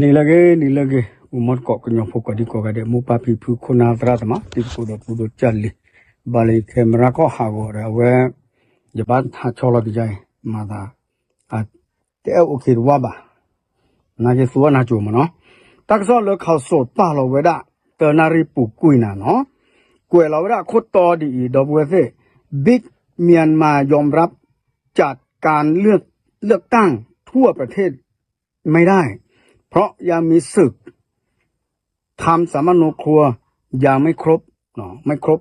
နံၤလၢအဂ့ၤ နံၤလၢအဂ့ၤ အိၣ်မီတကိး ကညီဖိကိးဒံကိးဂၤဒဲး မိၢ်ပၢ်ဖံဖု ခိၣ်နၢ်သရၣ်သမါ တံၤသကိးဒီးပူၤဒီးကၢ်လံၤ ဘၣ်လၢယ camera ကီၢ်ဟးဂီၤဒီး အဝဲ ယဘၣ်ဟးဆီလီၤကယါအံၤ မၤသး တအဲၣ်အိၣ်ခ့တဝၢ်ဘၣ် နာ်က့သူအီၣ်နၤကၠိမးနီၤ တၢ်ကစီၣ်လၢ ข่าวสด ပာ်လီၤဝဲဒၣ် တနၣ်ရံၣ်ပူၤကွံာ်နၤနီၤ ကွဲးလီၤဝဲဒၣ်အခိၣ်တီဒ်အံၤ ဒီပုၢ်ဝဲၢ်သ့ၣ် บิ๊กเมียนมายอมรับจัดการเลือกตั้งทั่วประเทศไม่ได้ เพราะยังมีศึก ทำสำมโนครัวยังไม่ครบ ไม่ครบ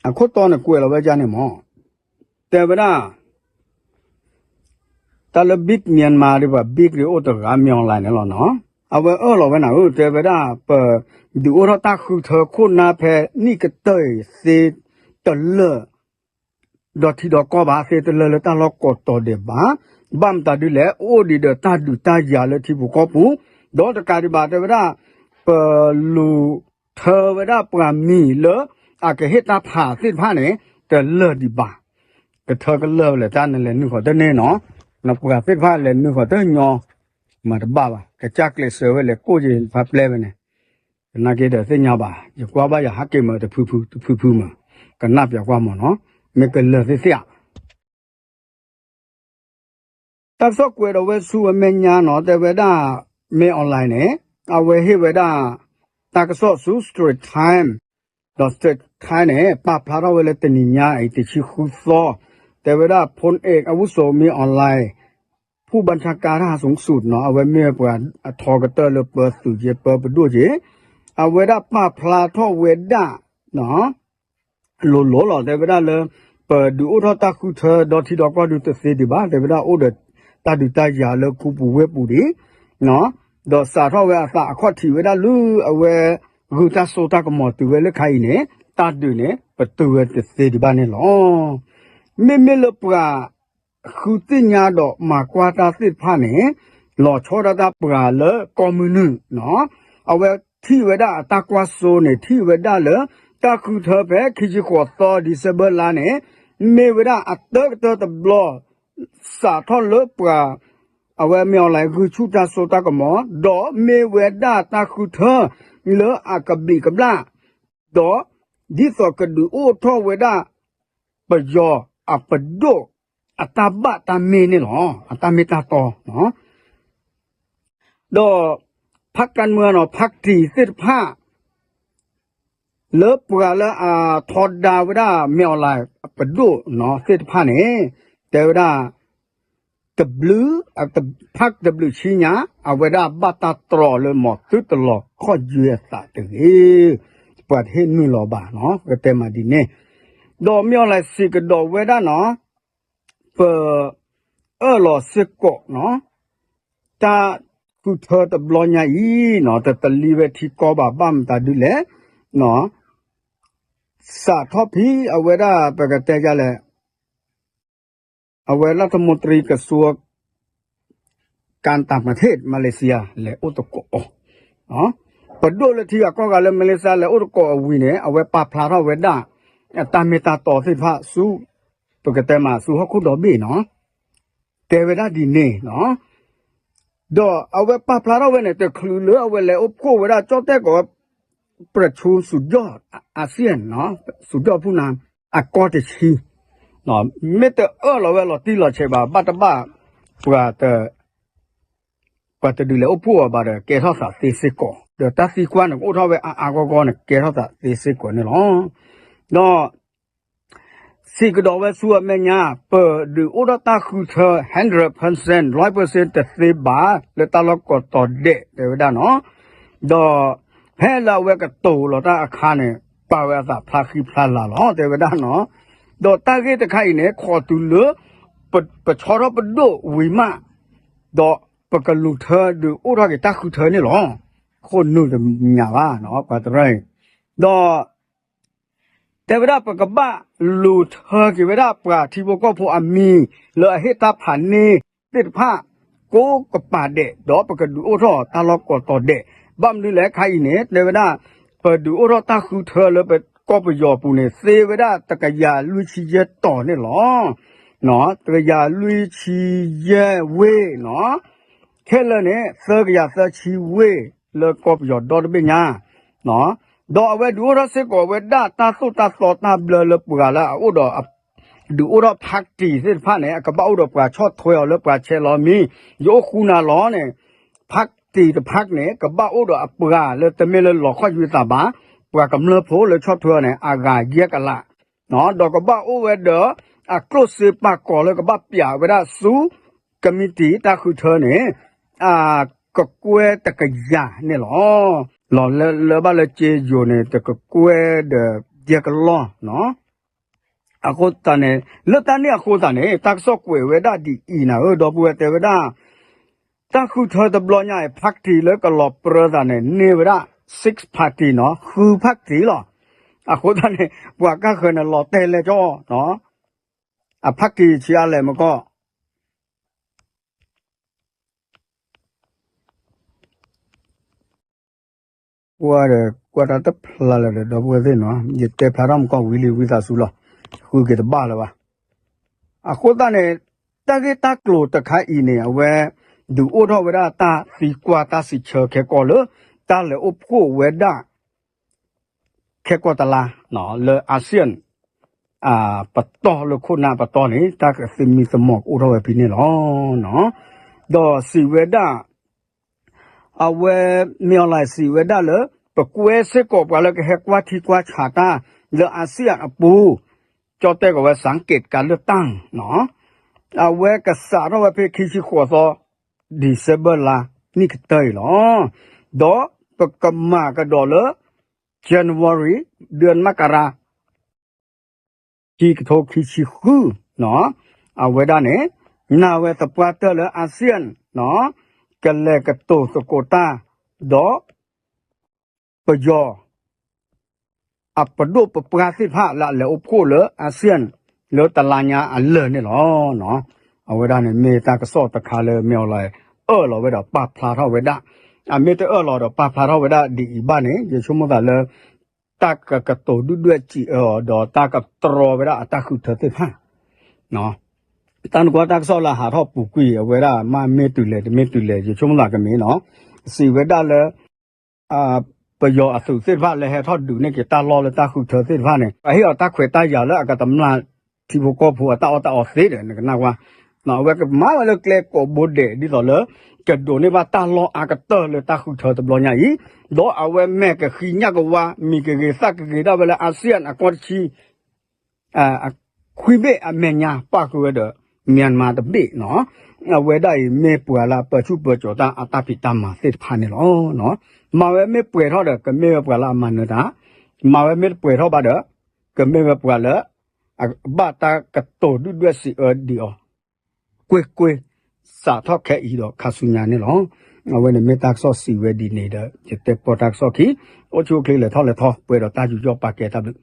အခိၣ်တီန့ၣ်ကွဲးလီၤဝဲဒ်န့ၣ်မး တဲဝဲဒၣ် တၢ်လၢ บิ๊กเมียนมา ဒ်ပှၤ บิ๊ก ဒ်အိၣ်တဂၤ မင်းအောင်လှိုင် န့ၣ်လီၤနီၤ အဝဲအၢၣ်လီၤဝဲနၤဧၢ တဲဝဲဒၣ် ပဒုးအိၣ်ထီၣ်တၢ်ဃုထၢခိၣ်နၢ်ဖဲနံၣ်ကတၢၢ်အံၤသ့တလၢာ် ဒီးထံဒီးကီၢ်ဘၣ် သ့တလၢာ်လၢတၢ်လီၢ်ကိးတီၤဒဲးဘၣ် ဘၣ်မတၤဒ်လဲၣ် အိၣ်ဒံးဒီးတၢ်ဒုးတၢ်ယၤလၢထံဖိကီၢ်ဖိ ဒီးတကးဒံးဘၣ်တဲဝဲဒၣ် ပလူၤထၢဝဲဒၣ်ပှၤမံၤလၢ အကဟ့ၣ်တၢ်ဖးသ့ၣ်တဖၣ်န့ၣ် တလၢာ်ဒံးဘၣ် ကထၢကလၢာ်ဝဲလဲၣ် တၢ်နလဲၤနုာ်ဃီၤတန့ၢ်နီၤ ပှၤသ့ၣ်တဖၣ်လဲၤနုာ်ဃီၤတညီ မၤတဘၣ်ဘၣ် ကစၢ်ကျဲးစၢးဝဲလဲၤကိၣ်က့ၤဖးပျဲၢ်ဝဲန့ၣ် ကနာ်က့ဒီးသ့ၣ်ညါဘၣ် ယကွၢ်ဘၣ်ယဟးက့ၤမၢတဖုဖုတဖုဖုမၢ ကနၣ်ပၠးကွၢ်မၢ်နီၤ မ့ၢ်ကလၢာ်သ့ၣ်သ့ၣ်ဧါ တၢ်ကစီၣ်ကွဲးဒီးဝဲဆူအမဲာ်ညါနီၤ တဲဝဲဒၣ် မင်းအောင်လှိုင် န့ၣ် အဝဲဟ့ၣ်ဝဲဒၣ် တၢ်ကစီၣ်ဆူ Straits Times ဒီး Straits Times န့ၣ် ပာ်ဖျါထီၣ်ဝဲလၢတနံၤညါအံၤ တဆံဃုသီ တဲဝဲဒၣ် พลเอกอาวุโส မင်းအောင်လှိုင် ผู้บัญชาการทหารสูงสุด နီၤ အဝဲမ့ၢ်ပှၤအထီကတၢၢ်လၢပၢသုးက့ ပၢပဒိၣ်က့ အဝဲဒၣ်ပာ်ဖျါထီၣ်ဝဲဒၣ် လိၤလိၤလီၤ တဲဝဲဒၣ်လၢ ပဒုးအိၣ်ထီၣ်တၢ်ဃုထၢဒီထံဒီကီၢ်ဒုးတသ့ဒံးဘၣ် တဲဝဲဒၣ်အိၣ်ဒီးတၢ်ဒုးတၢ်ယၤလၢခူပူၤဝ့ၢ်ပူၤဒံး ဒီးစးထီၣ်ဝဲအသးအခီၣ်ထံးဝဲဒၣ်လၢအဝဲ ဂုၢ်တၢ်စိတၢ်ကမီၤတုၤဝဲလၢခါအံၤန့ၣ် တၢ်ဒုးန့ၣ် ပတုၤဝဲတသ့ဒံးဘၣ်န့ၣ်လီၤ. မ့မ့ၢ်လၢပှၤ ဃုသ့ၣ်ညါဒီးမၤကွၢ်တၢ်သ့ၣ်တဖၣ်န့ၣ် လီၤဆီဒၣ်တၢ်ပှၤလၢကီၢ်မုၢ်နုာ်နီၤ အဝဲထံၣ်ဝဲဒၣ်အတၢ်ကွၢ်စိန့ၣ် ထံၣ်ဝဲဒၣ်လၢ တၢ်ဃုထၢဖဲခံဆံဃိးသီ December လါန့ၣ် မ့ၢ်ဝဲဒၣ်အတၢကတၢၢ်တဘျီ စးထီၣ်လၢပှၤ အဝဲမ့ၢ် online ဂုၢ်ဆူၣ်တၢ်စိတၢ်ကမီၤ ဒီးမ့ၢ်ဝဲဒၣ်တၢ်ဃုထၢလၢအကဘျံးကဘျၣ် ဒီးဒ်သိးကဒုးအိၣ်ထီၣ်ဝဲဒၣ် ပယီၤအပဒိၣ်အတၢ်ဘၣ်တၢ်မ့ၢ်န့ၣ်လီၤ. အတၢ်မ့ၢ်တၢ်တီ ဒီး พรรคการเมืองနီၤ พรรค သ့ၣ်တဖၣ် လၢပှၤလၢအထီဒါဝဲဒၣ် မင်းအောင်လှိုင် ပဒိၣ်နီၤ သ့ၣ်တဖၣ်န့ၣ် တဲဝဲဒၣ် တဘျုး ဖးတဘျုးဆံညါ အဝဲဒၣ်ဘၣ်တၢ်တြီလၢမီၤသုတလီၤခီၣ်ယွဲအသးတဂ့ၤ ပှၤတဟ့ၣ်နုာ်လီၤဘၣ်နီၤ ကတဲမးဒ်န့ၣ် ဒီး မင်းအောင်လှိုင် စံးကဒီးဝဲဒၣ်နီၤ ပ အၢၣ်လီၤစ့ၢ်ကီးနီၤ တၢ်ဃုထၢတဘျီညါအံၤနီၤ တတလံဝဲထံကီၢ်ဘၣ် ဘၣ်မတၤဒ်လဲၣ် စးထီၣ်ဖဲအဝဲဒၣ်ပကတဲယလဲၣ် အဝဲ รัฐมนตรีกระทรวงการต่างประเทศ มาเลเซีย လဲၤအိၣ်သကိးအီၤ ပဒိၣ်လၢထံဂၤကီၢ်ဂၤလၢ မလေးရှား လဲၤအိၣ်သကိးအဝံၤန့ၣ် အဝဲပာ်ဖျါထီၣ်ဝဲဒၣ် တၢ်မ့ၢ်တၢ်တီသ့ၣ်တဖၣ်ဆူ ပကတဲမးဆူဟီၣ်ခိၣ်ဒီဘ့ၣ်နီၤ တဲဝဲဒၣ်ဒ်န့ၣ်နီၤ ဒီးအဝဲပာ်ဖျါထီၣ်ဝဲန့ၣ် တချုးလၢအဝဲလဲၤအိၣ်ဖှိၣ်ဝဲဒၣ် ကၠီၣ်တဲၣ်ကီး ประชุมสุดยอดอาเซียน สุดยอดผู้นำ အကီၢ်တဆံ မ့ၢ်တအၢၣ်လီၤဝဲလီၤတံၢ်လီၤဆဲးဘၣ် ဘၣ်တဘၣ် ပှၤ ပှၤတဒုးလဲၤအိၣ်ဖှိၣ်အီၤဘၣ်ဒီး ကဲထီၣ်သးသ့စ့ၢ်ကီး ဒီးတၢ်သံကွၢ်န့ၣ် ကအိၣ်ထီၣ်ဝဲအါအါဂီၢ်ဂီၢ်န့ၣ် ကဲထီၣ်သးသ့စ့ၢ်ကီးန့ၣ်လီၤ. ဒီး စံးကဒီးဝဲဆူအမဲာ်ညါ ပဒုးအိၣ်ထီၣ်တၢ်ဃုထၢ hundred percent ร้อยเปอร์เซ็นต์ တသ့ဘၣ် လၢတၢ်လီၢ်ကိးတီၤဒဲး တဲဝဲဒၣ်နီၤ ဒီး ဖဲလၢအဝဲကတိၤလီၤတၢ်အခါန့ၣ် ပာ်ဝဲအသးဖျါဃံဖျါလၤလီၤ တဲဝဲဒၣ်နီၤ ဒီးတၢ်ဂ့ၢ်တခါအံၤန့ၣ် ခိးတုၤလၢ ပဆီထီၣ်ပဒိၣ်ဝံၤမး ဒီးပကလူၤထၢဒုးအိၣ်ထီၣ်က့ၤတၢ်ဃုထၢန့ၣ်လီၤ. ခိၣ်နူာ်တညၣ်ဘၣ်နီၤ ပှၤတရၢအံၤ ဒီး တဲဝဲဒၣ်ပကဘၣ်လူၤထၢက့ၤဝဲဒၣ်ပှၤထံဖိကီၢ်ဖိအမံၤလၢအဟ့ၣ်တၢ်ဖးန့ၢ်သ့ၣ်တဖၣ် ကိးကပၤဒဲး ဒီးပကဒုးအိၣ်ထီၣ်တၢ်လီၢ်ကိးတီၤဒဲး ဘၣ်မနုၤလဲၣ်ခါအံၤန့ၣ် တဲဝဲဒၣ် ပဒုးအိၣ်ထီၣ်တၢ်ဃုထၢလၢပကီၢ်ပယီၤပူၤန့ၣ် သ့ဝဲဒၣ်တကယၤလွံၢ်ဆံယဲၢ်တီၤန့ၣ်လီၤ. တကယၤလွံၢ်ဆံယဲၢ်ဝ့ၢ်နီၤ ခဲလၢာ်န့ၣ် သၢကယၤသၢဆံဝ့ၢ်လၢကီၢ်ပယီၤဒီတဘ့ၣ်ညါ, ဒီးအဝဲဒုးအိၣ်ထီၣ်စ့ၢ်ကီးဝဲဒၣ်တၢ်သိၣ်တၢ်သီတၢ်ဘျၢလၢပှၤလၢအအိၣ်ဒီး ဒုးအိၣ်ထီၣ် party သ့ၣ်တဖၣ်န့ၣ် အကဘၣ်အိၣ်ဒီးပှၤဆီၣ်ထွဲအီၤလၢပှၤဆဲးလီၤမံၤ, ယအိၣ်ဃူနၤလီၤန့ၣ် party တဖၣ်န့ၣ် ကဘၣ်အိၣ်ဒီးအပှၤလၢတမ့ၢ်လၢလီၤခီၣ်ယွံသးဘၣ်, ပှၤကမျၢၢ်ဖိလၢဆီၣ်ထွဲအီၤန့ၣ် အဂၤယဲၢ်ကလး, ဒီးကဘၣ်အိၣ်ဝဲဒီး အကျိၣ်စ့ပာ်ကီၤလၢကဘၣ်ပျးဝဲဒၣ်ဆူ ကမံးတံာ်တၢ်ဃုထၢန့ၣ် ကကွဲၢ်တကယၤန့ၣ်လီၤ. လီၤလၢလၢဘၣ်လၢကၠ့ယိၤန့ၣ် တကကွဲၢ်ဒီးယဲၢ်ကလီၢ်နီၤ. အဃိသတးန့ၣ် လၢတၢ်န့ၣ်အဃိသတးန့ၣ် တၢ်ကစီၣ်ကွဲးဝဲဒၣ်ဒ်အံၤနၤဧၢ ဒီပုၢ်ဝဲၢ်တဲဝဲဒၣ် တၢ်ဃုထၢတဘျီညါအံၤ party လၢကလီၤပြၢသးန့ၣ် န့ၢ်ဝဲဒၣ် six party နီၤ ဃု party လီၤ. အဃိသတးန့ၣ် ပှၤကၢ်ဃၢၤန့ၣ်လီၤတဲာ်လဲၣ်ကၠီနီၤ အ party ဆံးအါလဲၣ်မကီၢ် ကွၢ်ဒီးကွၢ်တၢ်တဖျါလၢၤဒီး ဒီပုၢ်ဝဲၢ်သ့ၣ်နီၤ ယတဲဖျါထီၣ်မကီၢ်ဝံၤလံဝံသးစူၤလီၤ. ဃုက့ၤတဘၣ်လၢၤဘၣ်. အဃိသတးန့ၣ် တၢ်ဂ့ၢ်တၢ်ကျိၤတခါအံၤန့ၣ် အဝဲ ဒုးအိၣ်ထီၣ်ဝဲဒၣ်တၢ်သံကွၢ်တၢ်စံးဆၢခဲကိာ်လၢ တၢ်လဲၤအိၣ်ဖှိၣ်ဝဲဒၣ် ခဲကိာ်တလါ လၢ ASEAN ပတီၢ်လၢခိၣ်နၢ်ပတီၢ်န့ၣ် တၢ်ကသမံသမိးကအိၣ်ထီၣ်ဝဲဖဲန့ၣ်လီၤ. ဒီးစံးဝဲဒၣ် အဝဲ မ့ၢ်အီၤလၢစံးဝဲဒၣ်လၢ ပကွဲစ့ၢ်ကီးပှၤလၢကဟဲကွၢ်ထံကွၢ်ဆးတၢ်လၢ ASEAN အပူၤ ကၠီတဲၣ်ကီးဝဲ สังเกตการเลือกตั้ง အဝဲကစးထီၣ်ဝဲဖဲခံဆံဃိးသီ December လါ နံၣ်ကတၢၢ်အံၤလီၤ. ဒီးပကမၤကဒီးလၢ January เดือนมกรา ခံကထိခံဆံဃု အဝဲဒၣ်န့ၣ် နာ်ဝဲသပှၢ်တၢၢ်လၢ ASEAN ကလဲၤကတိၤသကိးတၢ် ဒီး ပယီၤ အပဒိၣ်ပပှၢ်သ့ၣ်တဖၣ်လၢအလဲၤအိၣ်ဖှိၣ်လၢ ASEAN လၢတလါညါအလၢာ်န့ၣ်လီၤ. အဝဲဒၣ်န့ၣ်မ့ၢ်တၢ်ကစီၣ်တခါလၢမ့ၢ်အီၤလၢ အၢၣ်လီၤဝဲဒီးပာ်ဖျါထီၣ်ဝဲဒၣ်, အမ့ၢ်တအၢၣ်လီၤဒီးပာ်ဖျါထီၣ်ဝဲဒၣ်ဒ်အံၤဘၣ်န့ၣ် ယဆိကမိၣ်သးလၢ တၢ်ကကတိၤဒုၣ်ဒွဲၣ်စံးအၢအီၤ ဒီးတၢ်ကတြီဝဲဒၣ်အတၢ်ဃုထၢသ့ၣ်တဖၣ် တၢ်နကွၢ်တၢ်ကစီၣ်လၢဟးထီၣ်ပူၤကွံာ် အဝဲဒၣ်မ့ၢ်တုၤလဲၣ် တမ့ၢ်တုၤလဲၣ် ယဆိကမိၣ်သးကမ့ၢ်နီၤ, စံးဝဲဒၣ်လၢ ပယီၤအသုးသ့ၣ်တဖၣ်လၢဟဲထီၣ်ဒုးန့ၢ်က့ၤတၢ်လီၢ်လၢတၢ်ဃုထၢသ့ၣ်တဖၣ်န့ၣ် အဟ့ၣ်အီၤတၢ်ခွဲးတၢ်ယာ်လၢအကတမျၢ် ထံဖိကီၢ်ဖိအတၢ်အီၣ်တၢ်အီသ့ဒီး နကနၣ်ကွၢ်, အဝဲကမၤဝဲလၢကျဲကိးဘိဒဲး ဒ်သိးလၢ ကဒိးန့ၢ်ဘၣ်တၢ်လီၢ်အါကတၢၢ်လၢတၢ်ဃုထၢတဘျီညါအံၤ, ဒီးအဝဲမဲာ်ကဃံညၣ်ကဝါ မံၤကဂ့ၤသၣ်ကဂ့ၤဒၣ်ဝဲလၢ ASEAN အကီၢ်တဆံ ခွံဘ့ၣ်အမဲာ်ညါ ပၣ်ဃုာ်ဝဲဒီး Myanmar တဘ့ၣ်နီၤ, အဝဲဒၣ်အံၤမ့ၢ်ပှၤလၢအပၢဆူၣ်ပၢစိးတၢ်အတၢ်ဖံးတၢ်မၤသ့ၣ်တဖၣ်န့ၣ်လီၤ. မၤဝဲမ့ၢ်ပှဲၤထီၣ်ဒီး ကမ့ၢ်ဝဲပှၤလၢအမၤနၢၤတၢ်, မၤဝဲမ့ၢ်တပှဲၤထီၣ်ဘၣ်ဒီး ကမ့ၢ်ဝဲပှၤလၢ အဘၣ်တၢ်ကတိၤဒုၣ်ဒွဲၣ်စံးအၢဒံးအီၤ ကွ့ၢ်ကွ့ၢ် စးထီၣ်ခဲအံၤဒီးခါဆူညါန့ၣ်လီၤ. အဝဲန့ၣ်မ့ၢ်တၢ်ကစီၣ်စံးဝဲဒ်န့ၣ်ဒီး ယတဲပီၢ်တၢ်ကစီၣ်ခံ, အိၣ်ဆူၣ်အိၣ်ချ့လဲၤထီၣ်လဲၤထီ ပှဲၤဒီးတၢ်ယူးယီၣ်ပာ်ကဲတၢ်ဘျုး